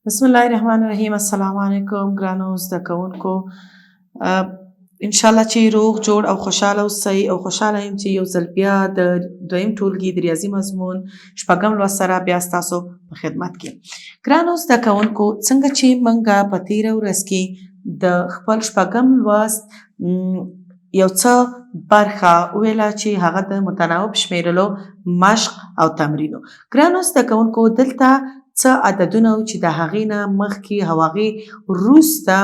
بسم الله الرحمن الرحیم. السلام علیکم ګرانو زده کوونکو، ان شاء الله چې روغ جوړ او خوشاله اوسئ، او خوشاله یم چې یو ځل بیا د دویم ټولګي د ریاضي مضمون شپږم لوست سره بیا ستاسو په خدمت کې. ګرانو زده کوونکو، څنګه چې مونږه په تیره ورځ کې د خپل شپږم لوست یو څه برخه وویله چې هغه د متناوب شمیرلو مشق او تمرین و. ګرانو زده کوونکو، دلته څه عددونه وو چې د هغې نه مخکې او هغې وروسته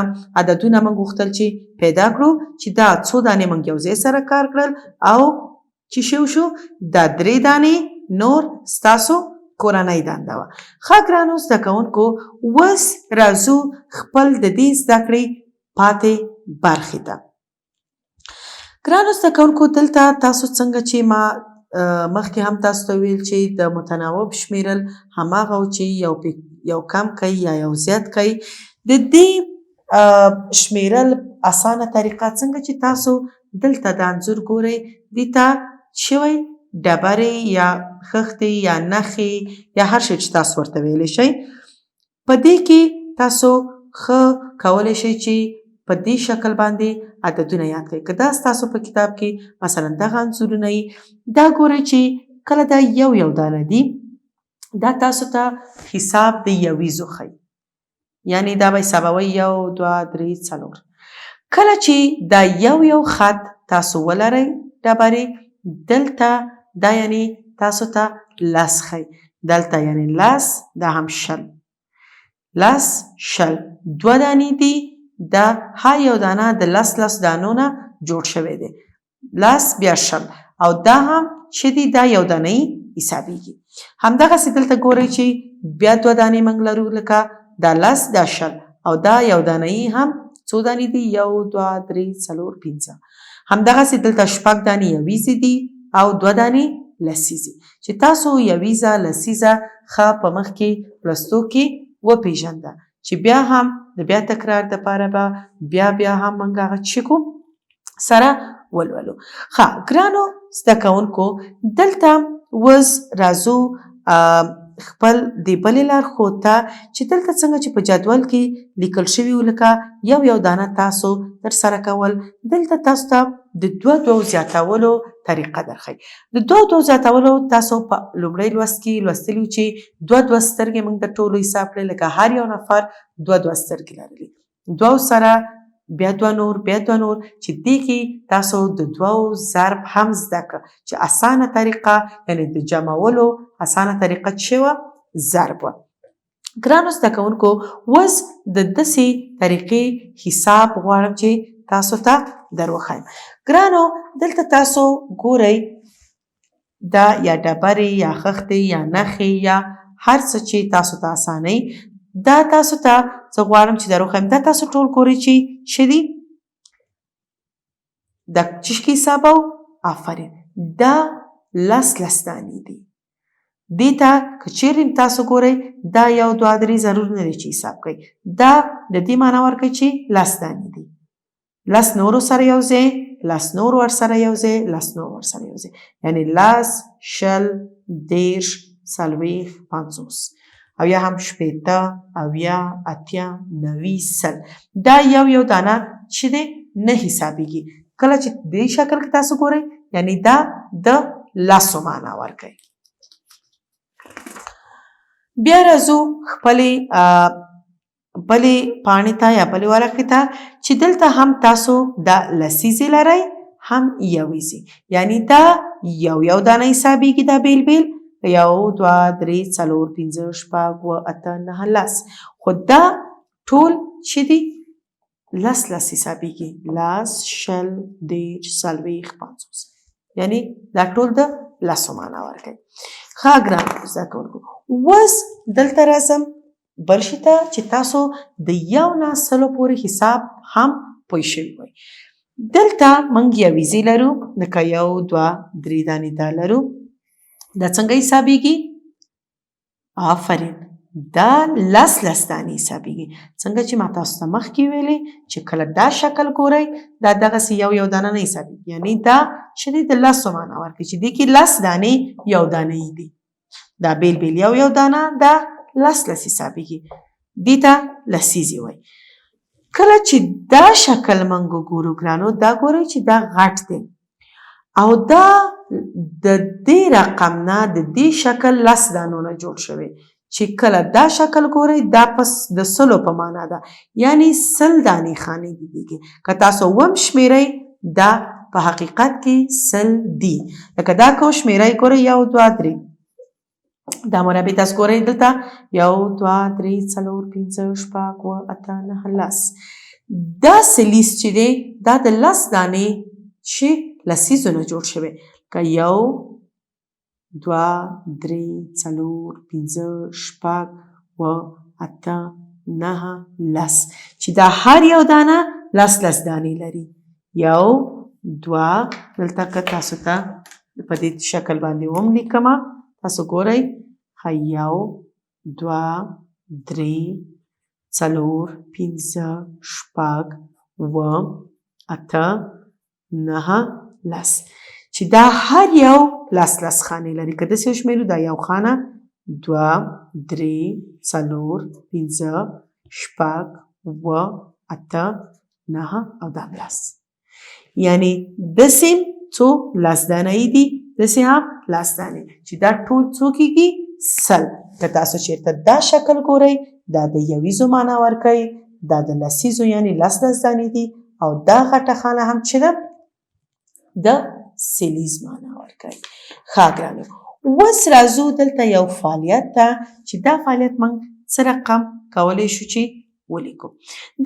عددونه موږ غوښتل چې پیدا کړو، چې دا څو دانې موږ یو ځای سره کار کړل او چې شو شو دا درې دانې نور ستاسو کورنۍ دنده وه. ښه ګرانو زده کوونکو، اوس راځو خپل د دې زده کړې پاتې برخې ته. ګرانو زده کوونکو، دلته تاسو څنګه چې ما مخکې هم تاسو ته ویل چې د متناوب شمیرل هماغه و چې یو کم کوي یا یو زیات کوي. د دې شمیرل اسانه طریقه څنګه چې تاسو دلته د انځور ګورئ، دې ته شوی ډبرې یا خښتې یا نښې یا هر شی چې تاسو ورته ویلی شئ، په دې کې تاسو ښه کولی شئ چې په دې شکل باندې عددونه یاد کړئ. که دا ستاسو په کتاب کې مثلا دغه انځورونه یي، دا ګورئ چې کله دا یو یو دانه دي، دا تاسو ته حساب د یویزو ښیي، یعنی دا به حسابوئ یو، دوه، درې، څلور. کله چې دا یو یو خط تاسو ولرئ ډبرې دلته، دا یعنی تاسو ته لس ښیي، دلته یعنی لس، دا هم شل، لس، شل، دوه دانې دي. دا هر یو دانه د لس لس دانو نه جوړ شوی دی، لس بیا شل، او دا هم چې دی دا یو دانه یې حسابیږي. همدغسې دلته ګورئ چې بیا دوه دانې موږ لرو، لکه دا لس، دا شل، او دا یو دانه یې هم څو دانې دي؟ یو، دوه، درې، څلور، پنځه. همدغسې دلته شپږ دانې یویزې دي او دوه دانې لسیزې، چې تاسو یویزه لسیزه ښه په مخ کې لوستو کې وپیژنده، چې بیا هم د بیا تکرار دپاره به بیا بیا هم موږ هغه چې کوم سره ولولو. ښه ګرانو زده کوونکو، دلته اوس راځو خپل د بلې لارښود ته، چې دلته څنګه چې په جدول کې لیکل شوي وو، لکه یو یو دانه تاسو ترسره کول، دلته تاسو ته د دوه دوو زیاتولو طریقه درښیي. د دوه دوو زیاتولو تاسو په لومړی لوست کې لوستلي وو چې دوه دوه سترګې موږ د ټولو حساب کړې، لکه هر یو نفر دوه دوه سترګې لرلې، دوو سره بیا دوه نور، بیا دوه نور، چې دې کې تاسو د دوو ضرب هم زده کړه، چې اسانه طریقه یعنی د جمعولو اسانه طریقه چې وه ضرب وه. ګرانو زده کوونکو، اوس د داسې طریقې حساب غواړم چې تاسو ته در وښایم. ګرانو، دلته تاسو ګورئ دا یا ډبرې یا خښتې یا نښې یا هر څه چې تاسو ته اسانه، دا تاسو ته زه غواړم چې در وښایم. دا تاسو ټول ګورئ چې څه دي، دا څه کې حسابو؟ آفرین، دا لس لس دانې دي. دې ته که چیرې تاسو ګورئ دا یو، دوه، درې ضرور نه دی چې حساب کړئ، دا د دې معنا ورکوي چې لس دانې دي، لس نورو سره یو ځای، لس نور ورسره یو ځای، لس نور ورسره یو ځای، یعنی لس، شل، دېرش، څلوېښت، پنځوس، او یا هم شپېته، اویا، اتیا، نوي، سل. دا یو یو دانه چې دی نه حسابیږي. کله چې دې شکل کې تاسو ګورئ، یعنی دا د لسو معنا ورکوي. بیا راځو خپلې بلې پاڼې ته یا بلې ورقې ته، چې دلته هم تاسو دا لسیزې لرئ هم یویزې، یعنی دا یو یو دانه حسابیږي، دا بیل بیل یو، دوه، درې، څلور، پنځه، شپږ، اووه، اته، نهه، لس، خو دا ټول چې دي لس لس حسابیږي، لس، شل، دېرش، څلوېښت، پنځوس، یعنی دا ټول د لسو معنا ورکوي. ښه ګرانو زده کوونکو، اوس دلته راځم بل شي ته چې تاسو د یو نه سلو پورې حساب هم پوه شوي وئ. دلته موږ یویزې لرو، لکه یو، دوه، درې دانې دا لرو، دا څنګه حسابیږي؟ آفرین، دا لس لس دانې حسابیږي. څنګه چې ما تاسو ته مخکې ویلې چې کله دا شکل ګورئ، دا دغسې یو یو دانه نه حسابیږي، یعنی دا چې دی د لسو معنا ورکوي، چې دې کې لس دانې یو دانه دي، دا بیل بیل یو یو دانه دا لس لس حسابیږي. دې ته لسیزې وایي. کله چې دا شکل موږ ګورو ګرانو، دا ګورئ چې دا غټ دی او دا د دې رقم نه د دې شکل لس دانو نه جوړ شوی. چې کله دا شکل ګورئ دا پس د سلو په معنا ده، یعنی 100 دانې خانې دي دې کې. که تاسو وم شمیرئ دا په حقیقت کې 100 دي. لکه دا که وشمیرئ ګورئ 1 2 3، دا مربع تاسو ګورئ دلته 1 2 3 4 5 6 7 8 9 10. دا سلیز چې دی دا د لس دانې چې لسیزو نه جوړ شوی. که 1 2 3 4 5 6 7 8 9 10، چې دا هر یو دانه لس لس دانې لري. 1 2، دلته که تاسو ته په دې شکل باندې وم لیکمه، تاسو ګورئ 1 2 3 4 5 6 7 8 9 10، چې دا هر یو لس لس خانې لري. که داسې وشمېرو دا یو خانه، 2 3 4 5 6 7 8 9 او دا لس، یعنی داسې څو لس دانې دي، داسې هم لس دانې، چې دا ټول څو کېږي؟ 100. که تاسو چېرته دا شکل ګورئ دا د یویزو معنا ورکوي، دا د لسیزو یعنی لس لس دانې دي، او دا غټه خانه هم چې ده د سلیز معنا ورکوي. ښه ګرانو، اوس راځو دلته یو فعالیت ته چې دا فعالیت موږ څه رقم کولی شو چې ولیکو.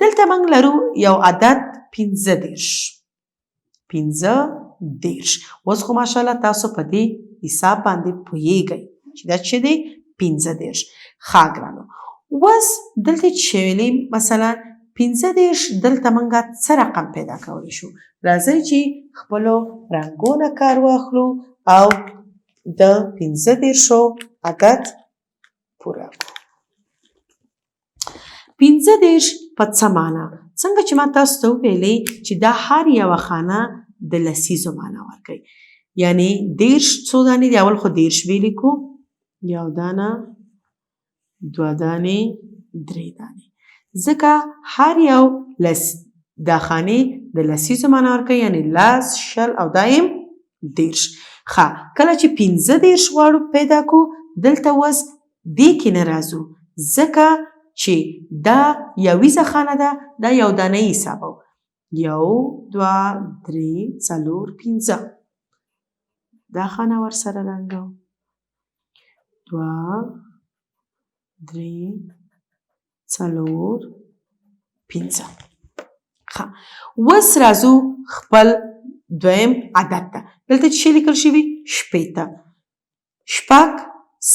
دلته موږ لرو یو عدد 35، 35. اوس خو ماشاءالله تاسو په دې حساب باندې پوهیږئ چې دا څه دی؟ 35. ښه ګرانو، اوس دلته چې ویلي مثلا 35، دلته موږ څه رقم پیدا کولی شو؟ راځئ چې خپلو رنګونه کار واخلو او د 35 عدد پوره کړو. 35 په څه معنا؟ څنګه چې ما تاسو ته وویلې چې دا هر یوه خانه د لسیزو معنا ورکوي، یعنی 30 څو دانې دي؟ اول خو 30 ولیکو، یو دانه، دوه دانې، درې دانې، ځکه هر یو لس دا خانې د لسیزو معنا ورکوي، یعنی 10، 20 او دا یم 30. ښه، کله چې 35 غواړو پیدا کړو، دلته اوس دې کې نه راځو، ځکه چې دا یویزه خانه ده، دا یو دانه یې حسابوو. 1 2 3 4 5، دا خانه ورسره رنګوو، 2 3 4 5. ښه، اوس راځو خپل دویم عدد ته. دلته چې لیکل شوي 60، 6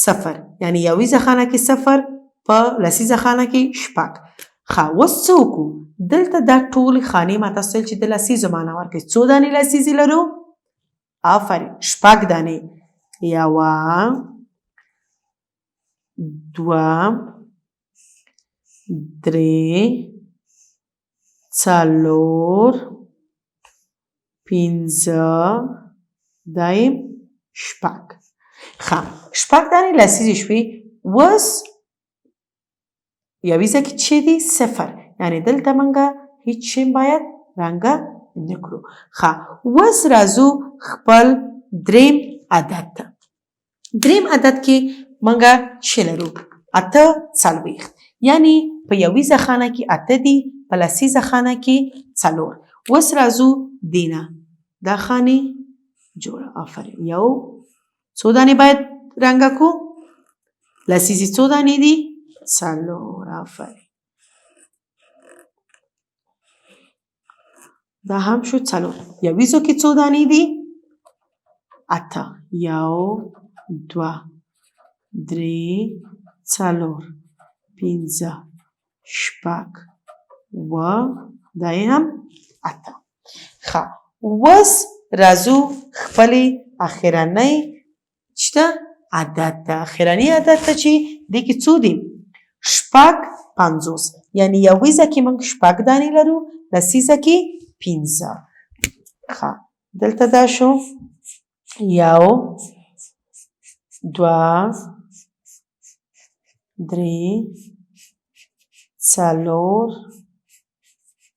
0، یعنی یویزه خانه کې 0، په لسیزه خانه کې 6. ښه، اوس څه وکړو؟ دلته دا ټولې خانې ما تاسو ویل چې د لسیزو معنا ورکوي. څو دانې لسیزې لرو؟ آفرین، 6 دانې. 1 2 3 4 5، دا یې 6. ښه، 6 دانې لسیزې شوې. اوس یویزه کې چې دي 0، یعنی دلته موږ هیڅ شی باید رنګه نه کړو. ښه، اوس راځو خپل دریم عدد ته. دریم عدد کې موږ چې لرو 48، یعنی په یویزه خانه کې 8 دي، په لسیزه خانه کې 4. اوس راځو دینه دا خانې جوړه. آفرین، یو څو دانې باید رنګه کو؟ لسیزې څو دانې دي؟ 4. آفرین، دا هم شو 4. یویزو کې څو دانې دي؟ 8. 1 2 3 4 5 6 7، دا یې هم 8. ښه، اوس راځو خپلې اخرنۍ چې ده عدد ته. اخرنۍ عدد ته چې دې کې څو دي؟ 56، یعنی یویزه کې موږ 6 دانې لرو، لسیزه کې 5. ښه، دلته دا شو 1 2 3 څلور،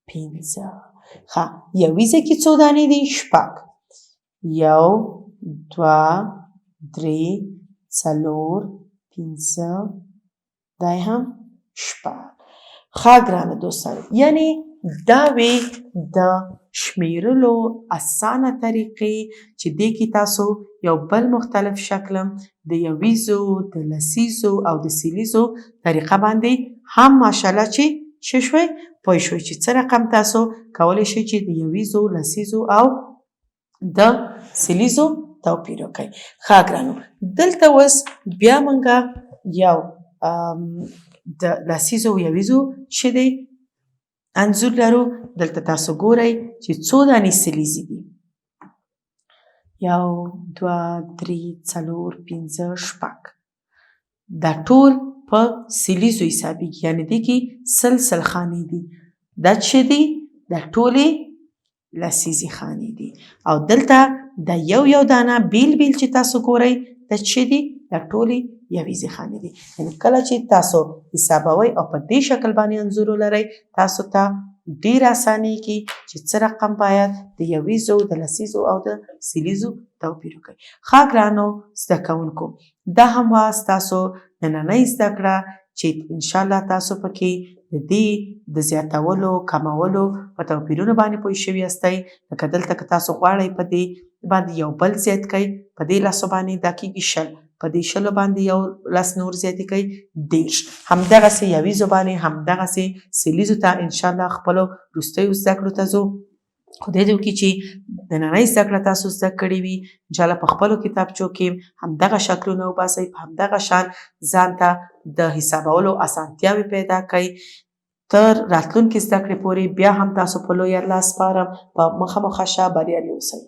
پنځه. ښه، یویزه کې څو دانې دي؟ شپږ. یو، دوه، درې، څلور، پنځه، دا هم شپږ. ښه ګرانه دوستانو، یعنی دا وی د شمیرلو اسانه طریقې چې دې کې تاسو یو بل مختلف شکل د یویزو، د لسیزو او د سلیزو طریقه باندې هم ماشاءالله چې څه شوئ، پوه شوئ چې څه رقم تاسو کولی شئ چې د یویزو، لسیزو او د سلیزو توپیر وکړئ. ښه ګرانو، دلته اوس بیا مونږ یو د لسیزو یویزو چې دی انځور لرو. دلته تاسو ګورئ چې څو دانې سلیزې دي؟ یو، دوه، درې، څلور، پنځه، شپږ. دا ټول په سلیزو حسابېږي، یعنې دې کې سل سل خانې دي. دا چې دي دا ټولې لسیزې خانې دي، او دلته دا یو یو دانه بیل بیل چې تاسو ګورئ دا چې دي دا ټولې یویزې خانې دي. یعنې کله چې تاسو حسابوئ او په دې شکل باندې انځور ولرئ، تاسو ته ډېر اسانېږي چې څه رقم باید د یویزو، د لسیزو او د سلیزو توپیر وکړئ. ښه ګرانو زده کوونکو، دا هم وه ستاسو نننۍ زده کړه چې انشاءالله تاسو پکې د دې د زیاتولو کمولو په توپیرونو باندې پوه شوي یاستئ. لکه دلته که تاسو غواړئ په دې باندې یو بل زیات کړئ، په دې لسو باندې دا کېږي 20، په دې شلو باندې یو لس نور زیاتې کړئ 30. همدغسې یویزو باندې، همدغسې سلیزو ته انشاءالله خپلو وروستیو زده کړو ته ځو. خدای دې وکړي چې د نننۍ زده کړه تاسو زده کړې وي. انشاءالله په خپلو کتابچو کې همدغه شکلونه وباسئ، په همدغه شان ځان ته د حسابولو اسانتیاوې پیدا کړئ. تر راتلونکې زده کړې پورې بیا هم تاسو په لوی الله سپارم. په مخه مو ښه شه، بریالي اوسئ.